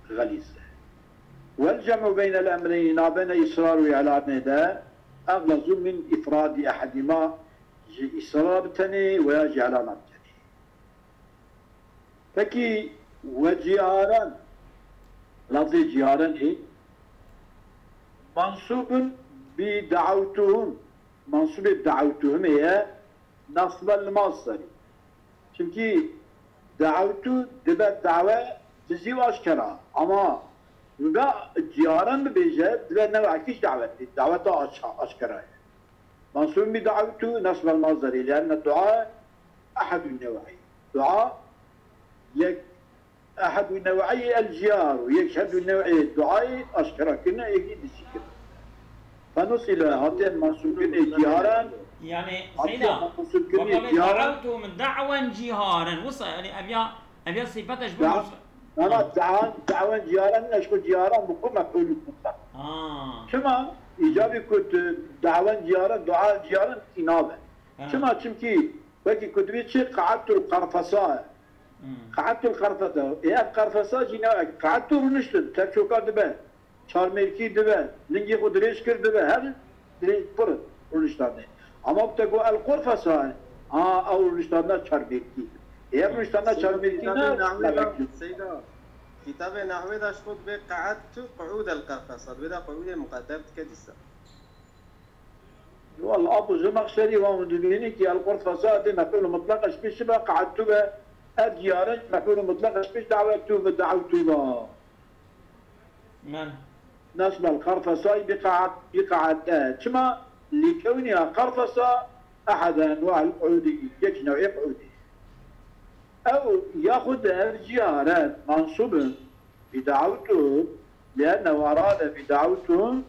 xelîz e. والجمع بين الأمرين, navbeyna îsrar û îlanê de, أغلظ من إفراد أحدهما, ji îsrara bi tenê weya ji îlana bi tenê. Pekî, ve cîharan, lafzê cîharanê mansûbun bi da'awtuhum, mansûbê bi da'awtuhumê ye, nasbel masderî. Çimkî da'awtu dibe dawe dizî û aşkera. Ama wî be cîharan bibêje, dibe newekî dawetê, daweta aş-, aşkera ye. منصوب بدعوت نصب المصدر، لأن الدعاء أحد النوعين. Dua yek, أحد نوعي الجهار, yek ji her du new'ê duayê aşkera kirine, yekî dizî kirine. فنصب, hatiye mensûbkirinê cîharan, Yani hatiye Seyda, mensûbkirinê wekî cîharan. دعوتهم دعوا جهارا. Wisa, yani ev ya, ev ya sifete ji bo Da-, nusra- na, na, Ha. Da'an, da'wan cîharan, ne ji xwe cîharan bi xwe mef'ûl mutlaq. Ha. Çima? Îcabî ku tu da'wan cîharan, dua cîharan tînabe. Ha. Çima? Çimkî wekî ku dibê çi, qa'edtul qarfesa. Hmm. Qa'edtul qarfesa. Ê ev qarfesa jî ne, qa'edtu rûniştin, tevçoka dibe. Çarmêrkî dibe, lingê xwe dirêj kir dibe, her dirêj pir rûniştandê. Ama te got el qurfesa, ha, ew rûniştandina çarmêrkî. Ê ev rûniştandina çarmêrkî ne, Seyda, Seyda, kitabê nehwê de ji xwe dibê qa'edtu qu'ûd el qurfesa, dibê de qu'ûdê muqedder dike dîsa. Walla Abu Zemexşerî wan dibînî ki el qurfesa dê mef'ûl mutlaq eş pêş be, qa'edtu be, ev cîharan mef'ûl mutlaq eş pêş da'wettu ve da'wtu be. Men. Nasbel qarfesayî bi qa'at-, bi qa'ate. Çima? Lîkewniya qarfesa ehede enwa'il qu'ûdî, yek new'ê qu'ûdî. Ew yaxud ev cîhare mansûb in bi da'awtuhum, li'ennehu erade bi da'awtuhum,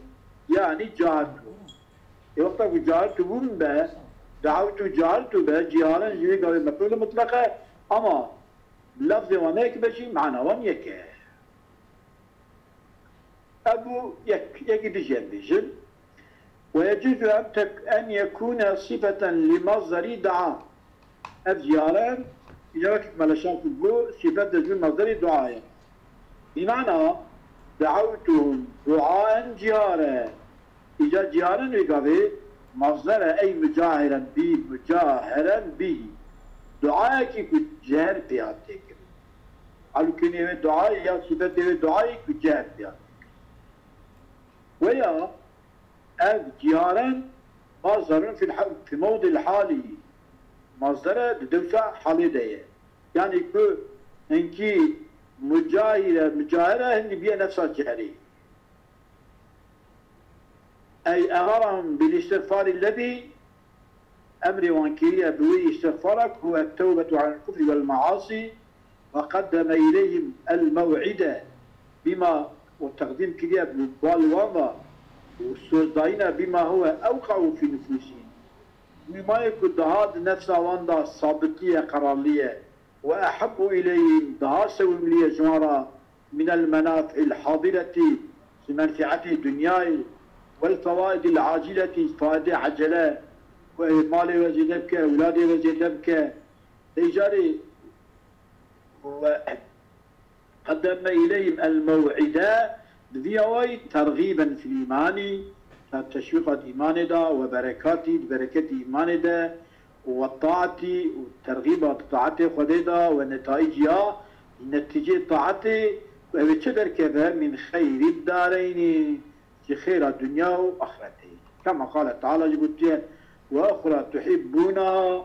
yanî cahartuhum. Ê wexta ku cahartu bûn be, Da'awtu, cealtu be ciharen ji wî gavê mef'ûl mutlaq e, ama lafzê wan ne yek be jî mana wan yek e. Ev bû yek, yekî dî jî em bêjin. Ve yecuzu en tek-, en yekûne sifeten li mazderi da'a. Ev ciharen, îne wekî Meleşan ku bû, sifet de ji mazderi dua ye. Bimana da'awtuhum duaen cihare. Îca ciharen wê gavê mazdere ey mucahiren bî, mucaheren bî. Duayekî ku cehr pê hat têkirin. Halûkî nêvê duayê ya sifetê wê duayê ku cehr pê hat têkirin. Weya ev ciharen mazderen fî, fî mewdil halî. Mazdere di dewsa halê de ye. Yanî ku hinkî mucahire, mucahire hindî biye nefsa cehrê. Ey emarahum bil îstixfarî lezî, emrê wan kiriye bi wî îstixfara ku huwe tewbetu anil kufrî wel measî, ve qeddeme îleyhim el mew'ide bîma, û teqdîm kiriye bi bal wan ve, û sozdayîne bîma huwe ewqe'û fî nufûsîhim, bîmayê ku daha di nefsa wan de sabitî ye, qerarlî ye. Ve ehebbu îleyhim, daha sewimlî ye ji wan re, minel menafi'il hadireti, ji menfietê dinyayê, wel fewaidil acileti, faidê ecele, ku ew malê we zêde bike, ewladê we zêde bike. Dê carê ve qeddemme îleyhim el mew'ide, bi vî awayî tergîben fil îmanî, te-, teşwîqa di îmanê de, we berekatî, di bereketî îmanê de, û we taetî, û tergîba di taetê Xwedê de, we netayîciya, netîcê taetê, ku ew ê çi derkeve, min xeyrî dareynî, ji xêra dinya û axretê. Kema qale Teala jî gotiye, "Ve uxra tuhibbûnaha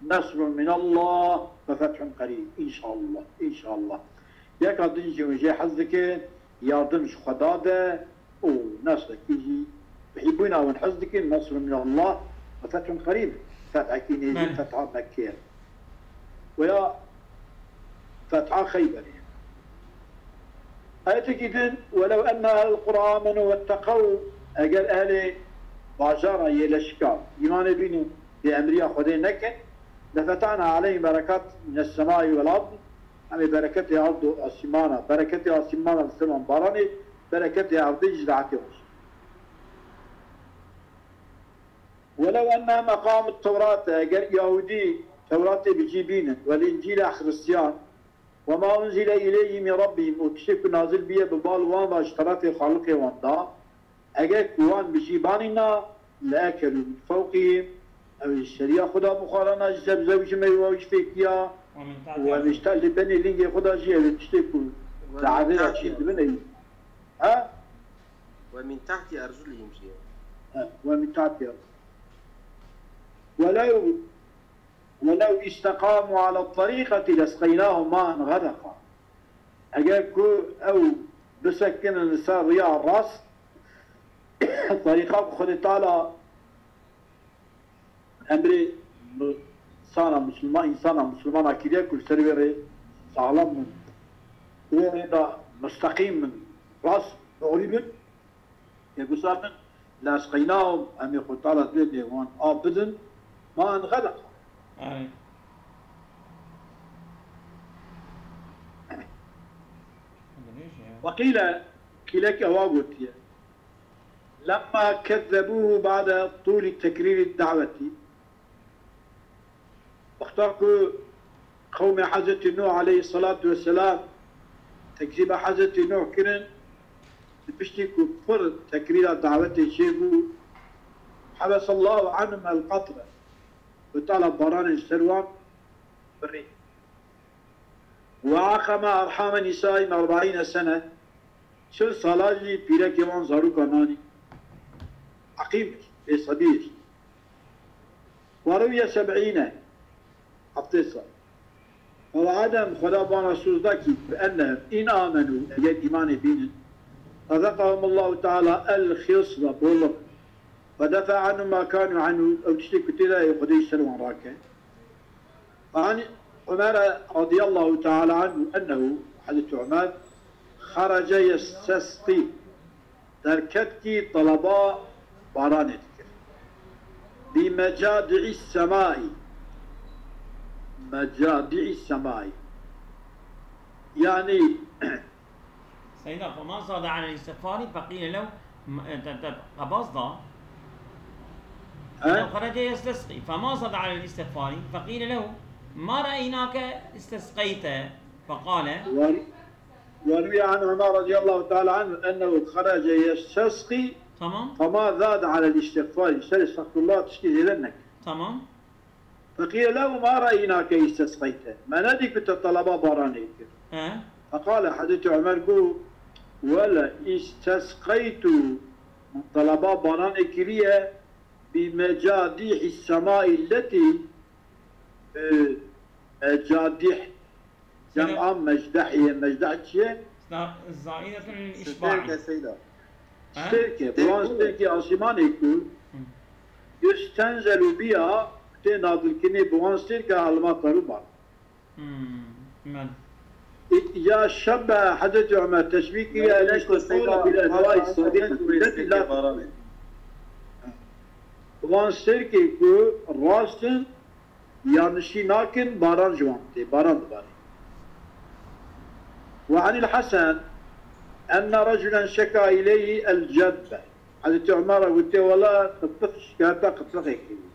nasrun minallah ve fethun qerîb." Înşallah, înşallah. Yeka din jî hûn jê hez dikin, yardim ji Xweda de û nasrekî jî tuhibbûnaha hûn hez dikin, nasrun minallah ve fethun qerîb. Fethekî nêzîk, Belê. Fetha Mekkê ye. Veya Fetha Xeyberê. Ayetekî din, "Welew enne ehlel qura amenu wetteqew", eger ehlê bajara yê leşika îmanê bînin, bêemriya Xwedê nekin, lefetahna aleyhim berekat mines semai vel ard, em ê bereketê ard û asîmana, bereketê asîmana li ser wan baranê, bereketê erdê jî li hetê wan jî. Welew enne meqamut Tewrate, eger Yahudî Tewratê bi cî bînin, wel Încîle Xristiyan, we ma unzile îleyhim min Rabbihim, û tiştê ku nazil biye bi bal wan ve ji terefê Xaliqê wan da, eger ku wan bi cî banîna, le ekelû min fewqihim, ew ê ji seriya xwe da bixwarana, ji sebze û ji meywe û ji fêkiya, Ve min û ew ê ji te-, li benê lingê xwe da jî ew ê tiştê ku Ve li min erdê de çî tahtihim. Dibin ew. Ha? Ve min tahti erzulihim jî ye. Ha, ve min tahti erzulihim. Welev, welev isteqamu ala tariqati lesqeynahum ma'an ğedeqa. Eger ku ew bisekinin li ser riya rast, tarîqa ku Xwedê Teala emrê mi-, insana musulman, insana musulmana kiriye ku li ser wê rê saxlem bin, wê rê de musteqîm bin, rast, doğrî bin, yê gusa bin, lesqeynahum, em ê Xwedê Teala dibê wan av bidin, ma'an ğedeqa. Ay. Weqîle, kîlek ewa gotiye. Lemma kezzebûhu ba'de tûlî tekrîrî da'wetî. Wexta ku qewmê Hezretî Nuh aleyhisselatu vesselam tekzîba Hezretî Nuh kirin, di piştî ku pir tekrîra dawetê çêbû, hebesallahu anhum el qatre. Xwedê Teala baranê ji ser wan birî. Ve aqeme erhame nisâihim erbaîne sene, çil sala jî pîrekê wan zarokan anî. Eqîm, bêsebî. Ve rewye seb'îne, heftê sal. Ve we'edehum, Xweda bana soz da kî, bi enne in amenû, eger îmanê bînin, rezeqahumullahu teala el xisra, bolluk. Ve defe anhum ma kanû anhû, ew tiştê ku tê de ye, Xwedê ji ser wan rake. Ve an Umere radiyallahu teala anhu ennehu, Hezretî Umer, xerece yestesqî, derket kî taleba baranê dikir. بمجادع السماء. مجادع السماء. Yani سيدا، فما زاد على الاستغفار فقيل له، م-، ت-، ت-، قبض ضا. He? لو خرج يستسقي، فما زاد على الاستغفار فقيل له: ما رأيناك استسقيت؟ فقال. وروي عن عمر رضي الله تعالى عنه أنه خرج يستسقي، tamam, فما زاد على الاستغفار. Ser estexfirullah tiştî zêde nekir. Tamam. فقيل له: ما رأيناك استسقيت. Me nedî ku te teleba baranê kir. He. فقال، Hezretî Ömer got: ولا استسقيت. Min teleba baranê kiriye بمجاديح السماء التي، e, mecadîh. Cem a mecdehiye, mecdah çi ye? Za-, zaîdetun lil îşbaî. Stêrke seyda. He? Stêrke, bi wan stêrkê asîmanê ku yustenzelu biha, tê nazilkirinê bi wan stêrke alma tarû bar. Hmm, men. Ya şebe Hezretî Ömer teşbîh kiriye, el îşte seyda bil envai sadiqe. Wan stêrkê ku rast in, yanlişî nakin, baran ji wan tê, baran dibarê. Ve anil Hasan enne raculen şeka ileyhi el cedbe. Hezretî Ömer e gotiye, wela qitix şikayeta qitixê kiriye.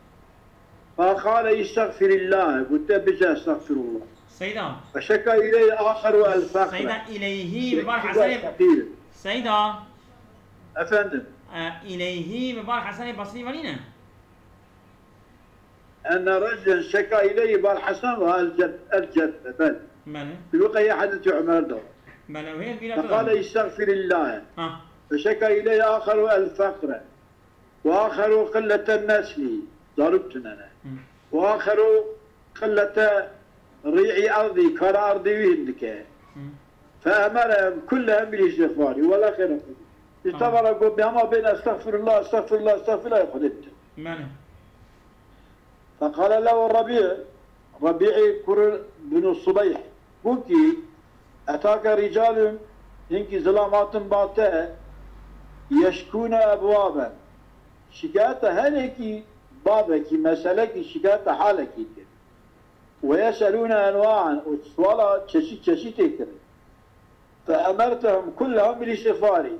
Fekale istexfirillah, gotiye bice estexfirullah. Seyda. Ve şeka ileyhi axeru el fekre. Seyda, ileyhi bi bar Hesenê. Seyda. Efendim. E, ileyhi bi bar Hesenê Basrî ve nîne? Enne raculen şeka ileyhi bar Hesen ve el ced-, el cedde. Bel. Bele. Bi wê qeyê Hezretî Ömer de. Bele, wê bîra Fekale istexfirillah. Ha. Ve şeka ileyhi axeru el fekre. Ve axeru qilleten nesli. Zarok tune ne. Hı. Ve axeru qillete ri'i erdî, kara erdî wî hindike. Hı. Fe emerehum kullehum bil istixfarî. Wela xeyr. Tamam. Îstixfara got, bi hema bên estexfirullah, estexfirullah, estexfirullah, Xwedê bitin. Bele. Feqale lehu Rebî, Rebî'î kurî binu Subeyh, got kî, etake ricalun, hinkî zilam hatin ba te, yeşkûne ebwaben. Şikayeta hinekî babekî, meselekî, şikayeta halekî kir. Ve yeselûne enwa'an, û suala çeşît çeşîtê kirin. Fe emertehum kullehum bil îstixfarî.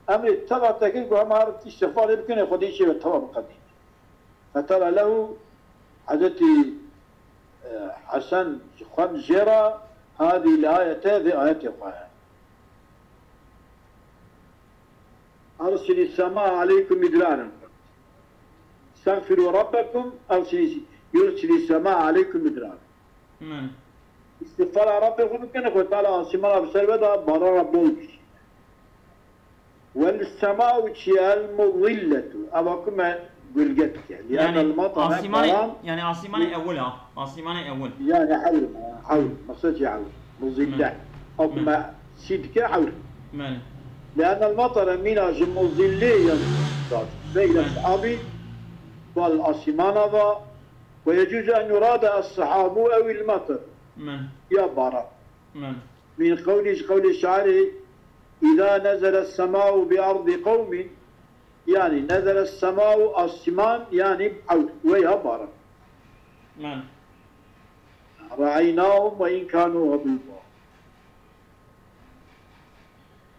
Emrê teva te kir ku hema her îstixfarê bikin, Xwedê jê ve teva biqedîne. Fetela lehu, Hezretî, e, Hesen xwend jê re, hadî l-ayete, vê ayetê xwe ye. Ersilî sema aleykum midraren. Estexfirû Rabbekum, ersilî, yursilî sema aleykum midraren. Hı. Îstixfara Rabbê xwe bikin, Xwedê Teala asîmana bi ser ve de barana bol bişîne. Wel semau çi el muzilletu. Eva ku me gulge dike. Li Yani enel matara asîmanê, baran yani asîmanê ewil ha. Asîmanê ewil. Yani hewr, hewr. Meqsed jî hewr. Muzille. Hı. Ew ku Hı. me sî dike hewr. Bele. Li enel matara mîna ji muzillê yan. Bele. Beyne sahabî bal asîmana va. Ve yecuzu en yurade es-sahabu ew il-matar. Bele. Ya baran. Bele. Min qewlî, ji qewlê şairê, îza nezele semau bi erdî qewmîn, yani nezele semau, asîman, yani ewr, weya baran. Bele. Re'eynahum ve in kanu ğadîbin.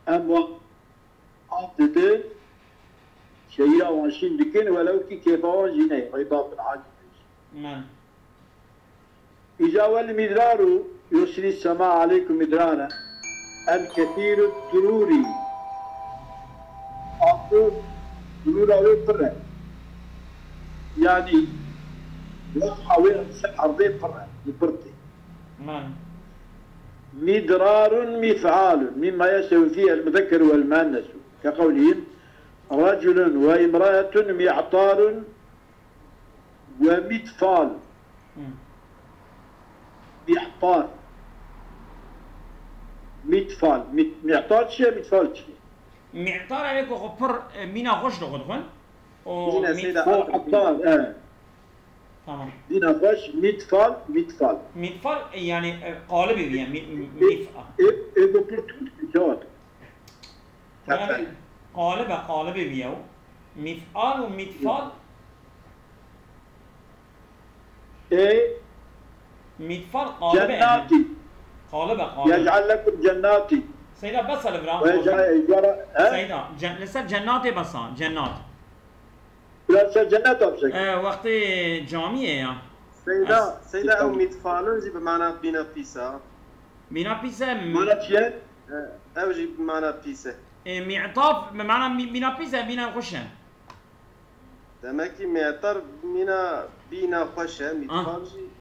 Em wan av didin, şehîra wan şîn dikin, welew kî kêfa wan jî neyê. Ribad bin Adî. Bele. Îca wel midraru yusîlî sema aleykum midrara. El kethîru durûrî. Apo durûra wê pir e. Yanî, wexta wê ser erdê pir e, li pir tê. Bele. Midrarun mif'alun, mimma yestewi fî el muzekkeru wel muennesu. Ke qewlihim, reculun ve imraetun mi'tarun ve mitfal. Hı. Mi'tar. Mitfal. Mit-, mi'tar çi ye, mitfal çi ye? Mi'tar, ev ku xwe pir, e, mîna xweş li xwe dixwin. O Yine mit- seyda al attar, e. Tamam. Dîna xweş, mitfal, mitfal. Mitfal, e, yani, e, qalibê wî ye, mi-, mi-, mif'al. Ê, ê, ê, bu pir tund, cevap. Yani, Efendim? Qalibe, qalibê wî ye o. Mif'al û mitfal. Ê, Mîtfal qalib e. Cennatî. Qalib e, qalib. Yec'al lekum cennatî. Seyda, bes e li vira. Ve yec'al, he? Seyda, cen- li ser cennatê bes e, cennat. Biraz ser cennet yapacak. E, wextê camiyê ya. Seyda, Seyda, ew mîtfalin jî bi mana bîna pîsa. Bîna pîse Mana çi ye? Ew jî bi mana pîse. E, mi'taf, bi mana mî- bîna pîse, bîna xweş e. Demek ki mi'tar bîna, bîna xweş e, mîtfal jî.